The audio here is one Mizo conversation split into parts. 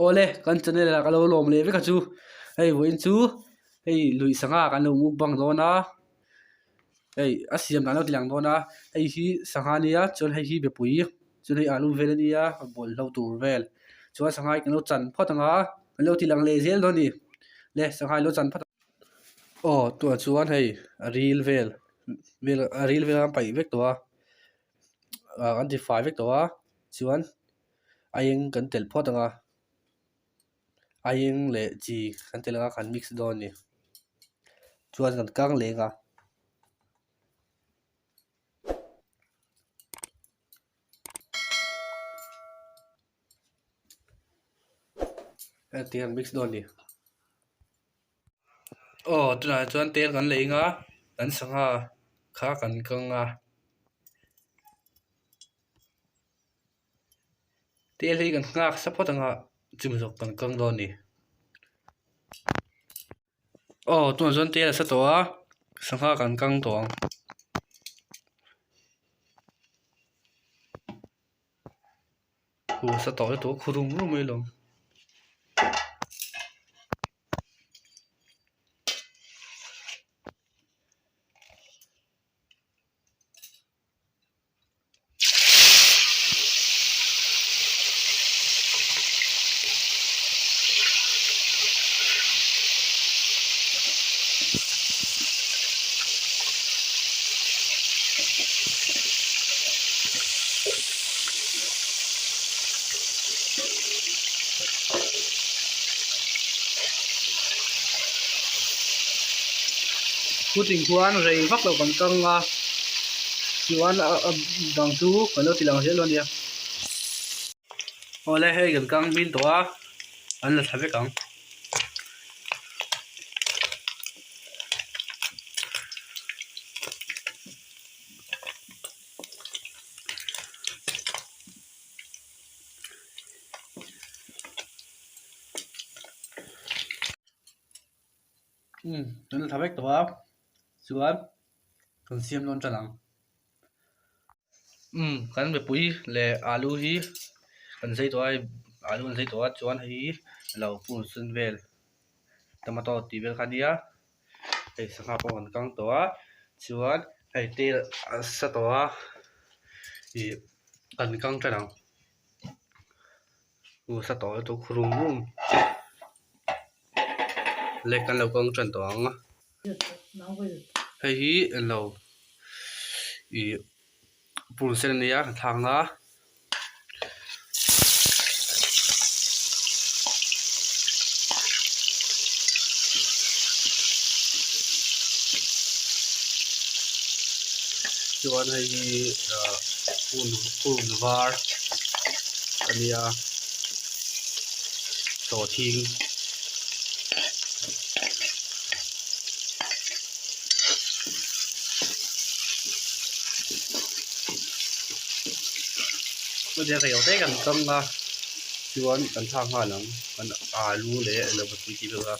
Awle kan channel ah ka lo lawm leh vek a chu hei vawiin chu hei lui sangha kan lo mukbang dawn a hei a siam dan a lo ti lang dawn a hei hi sangha a nia chuan hei hi mipui chuan hei alu vel a nia bawlhlo tur vel chuan sangha hi kan lo chan phawt ang a kan lo ti lang leh zel dawn a ni le sangha hi lo chan phawt ang aw tunah chuan hei a ril vel vel a ril vel a paih vek tawh a ah an ti fai vek tawh a chuan. A eng kan telh phawt ang a a eng leh chi kan telh ang a kan mix dawn a ni chuan kan kang leng a. Hetiang an mix dawn a ni. Aw tunah chuan tel kan lei ang a kan sangha kha kan kang a. Tel hi kan nghak sa phawt ang a chumi zawk kan kang dawn a ni. Aw tunah chuan tel a sa tawh a sangha kan kang tawh ang. Khu a sa tawh lutuk a khu rum rum mai alawm. Pudding khuan rei vak lo kan kang a chuan a dang chu kan lo ti lang zel dawn a nia awle hei kan kang hmin tawh a an la thla vek ang. Umm kan la thla vek tawh a chuan kan siam dawn tan ang umm kan mipui leh alu hi kan zai tawh a hei alu an zai tawh a chuan hei hi lo pur sen vel tomato tih vel kha a nia hei sangha pawh kan kang tawh a chuan hei tel a sa tawh a ih kan kang tan ang. U sa tawh lutuk rum rum lek kan lo kawng tan tawh ang a hei hi englo ih pum sen a nia ka thlak na chuan hei hi ah pum var a nia sawhthing chutia rei te kan chang a chuan kan thlak nghal ang kan alu leh eng emaw tih vel kha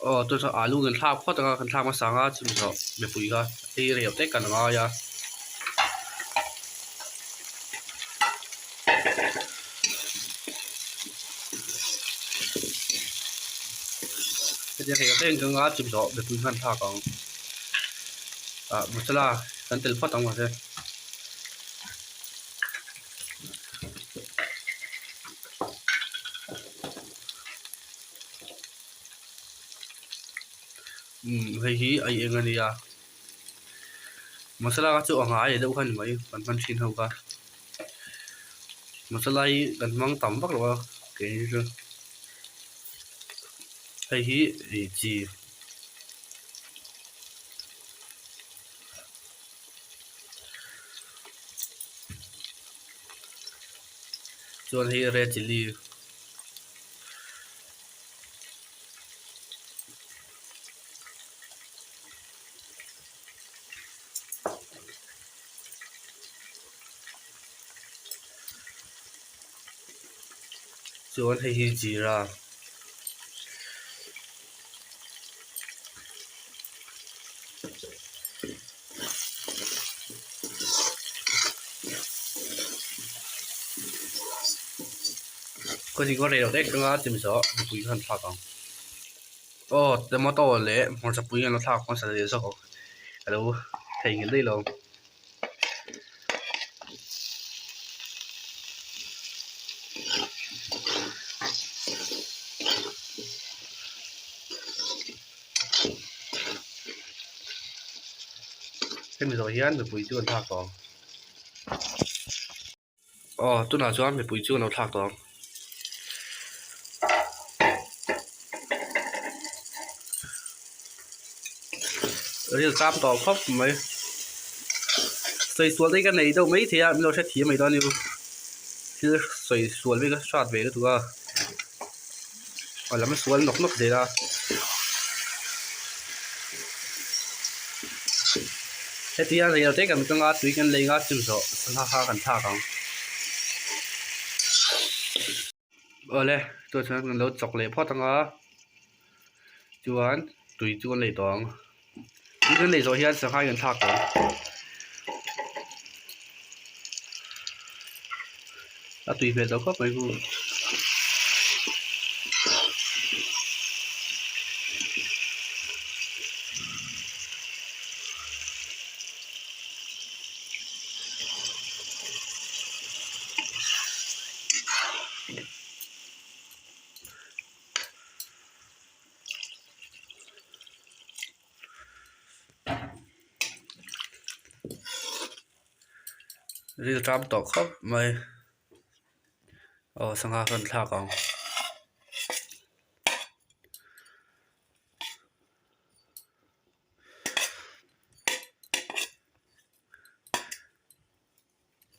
aw chu chuan alu kan thlak phawt ang a kan thlak hmasa ang a chumi zawh mipui kha hei rei te kan ngai a. Hetia rei te kan ngai a chumi zawh mipui kha an thlak ang ah masala kan tel phawt ang mahse. Umm hei hi a eng a nia masala kha chu a ngai leh deuh kha a ni mai kan hman thin ho kha masala hi kan hmang tam vak lo a keini chu hei hi ih chi. Chuan hei red chilli chuan hei hi jeera. Khawchhing kawng reilote atanga chim zawh mipui khan thlak ang. Aw tomato leh hmarcha pui an lo thlak hmasa leh zawk ang ka lo theihnghilh daih lo. Hemi zawh hian mipui chu an thlak tawh ang. Aw tunah chuan mipui chu an lo thlak tawh ang. Ril tam tawh khawp mai. Sawi sual te hi ka nei deuh mai thei a min lo hrethiam mai dawn a ni u. Thil sawi sual hi ka hrat ve lutuk a. A lam sual nawk nawk zel a. Hetia rel te kan kang a tui kan lei nga chim zawh sangha kha kan thlak ang. Awle chuan chuan kan lo chawk leh phawt ang a chuan tui chu kan lei tawh ang. Tui kan lei zawh hian sangha hi kan thlak tawh ang. A tui hmel tawh khawp mai chu. Ril ṭam tawh khawp mai aw sangha kan thlak ang.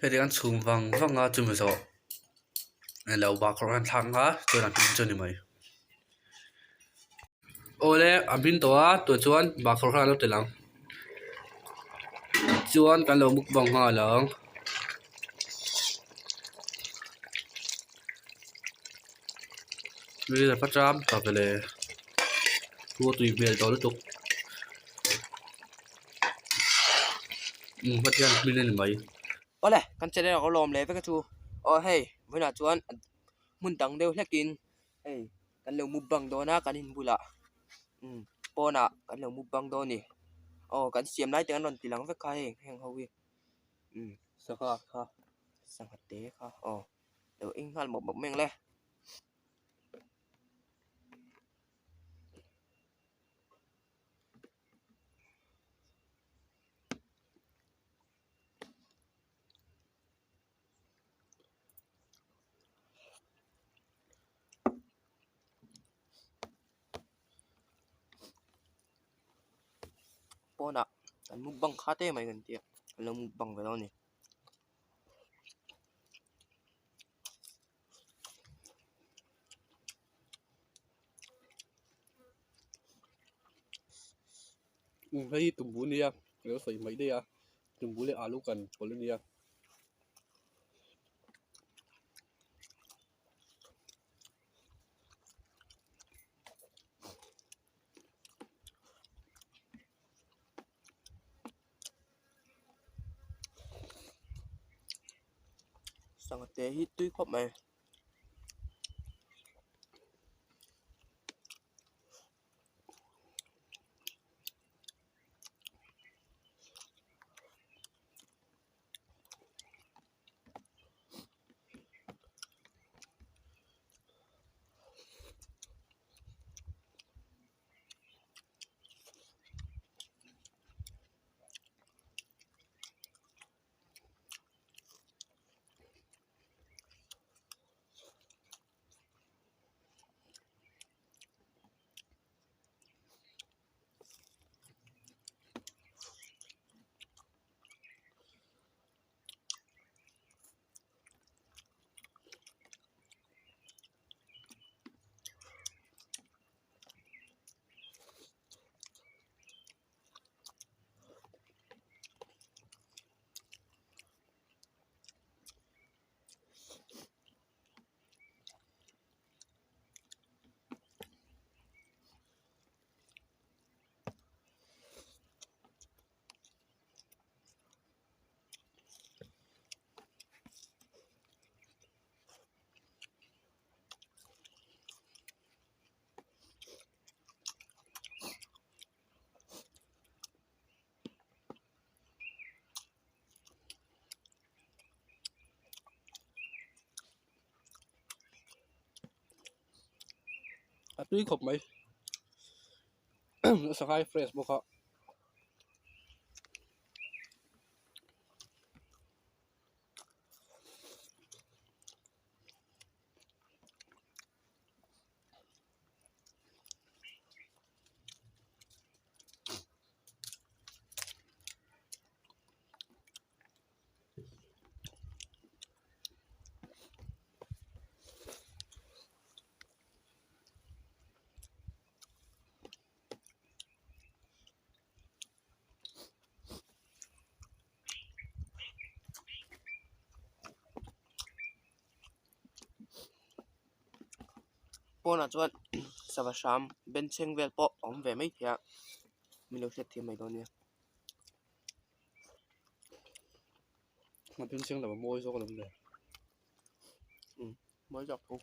Heti an chhum vang vang a chumi zawh eng lo bahkhawr an thlak ang a chuan a hmin chu a ni mai. Awle a hmin tawh a tah chuan bahkhawr kha an lo telh ang chuan kan lo mukbang nghal ang. Ril a pacham tak le khu a tui hmel tawh lutuk umm hetiang hmin a ni mai. Awle kan channel ah ka lawm leh vek a chu aw hei vawiinah chuan hmun dang deuh hlekin hei kan lo mukbang dawn a kan inbulah umm pawnah kan lo mukbang dawn a ni aw kan siam lai te an rawn ti lang vek kha hei heng ho hi umm sangha kha sangha te kha aw lo eng nghal mawp mawp mai ang le. Pawnah an mukbang kha te mai kan tia an lo mukbang ve lo a ni. Hei hi tumbu a nia ka lo sawi hmaih daih a tumbu leh alu kan pawlh a nia. Sangha te hi tui khawp mai. A tui khawp mai sangha hi fresh bawk a. Pawnah chuan sava hram benchheng vel pawh a awm ve mai thei a min lo hriat thiam mai dawn nia. A benchheng lo a mawi zawk alawm le. Mawi zawk tho.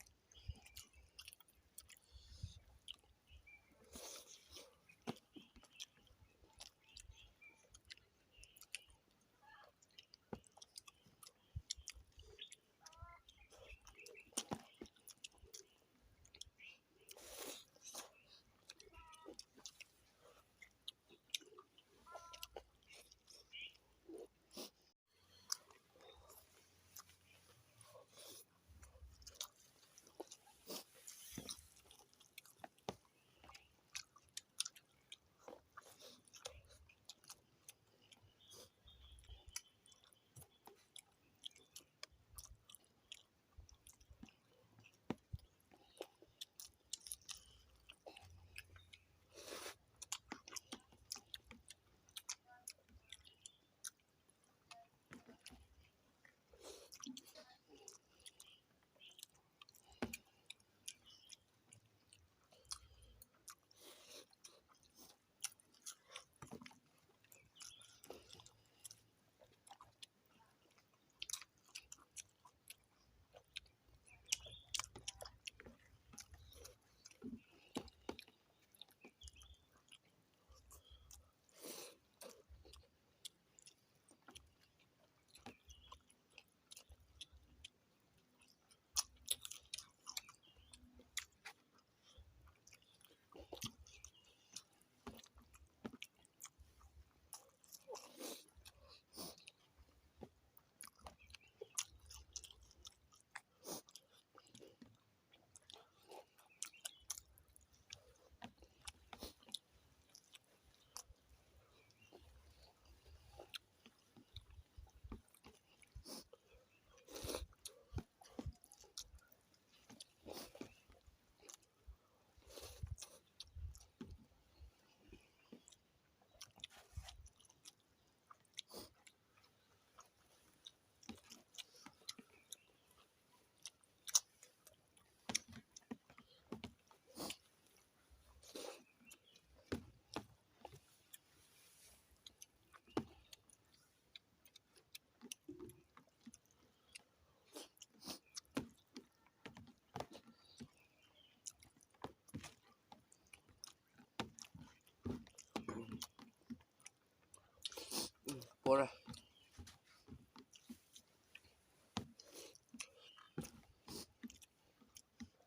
Pawr a.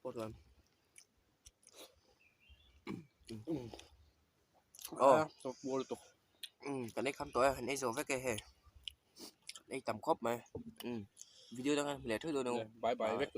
Pawr lam. Aw pawr lutuk. Kan ei kham tawh e, an ei zo vek e hei. An ei tam khawp mai. Video dang hian hmu leh theuh dawn emaw. Bye bye vek.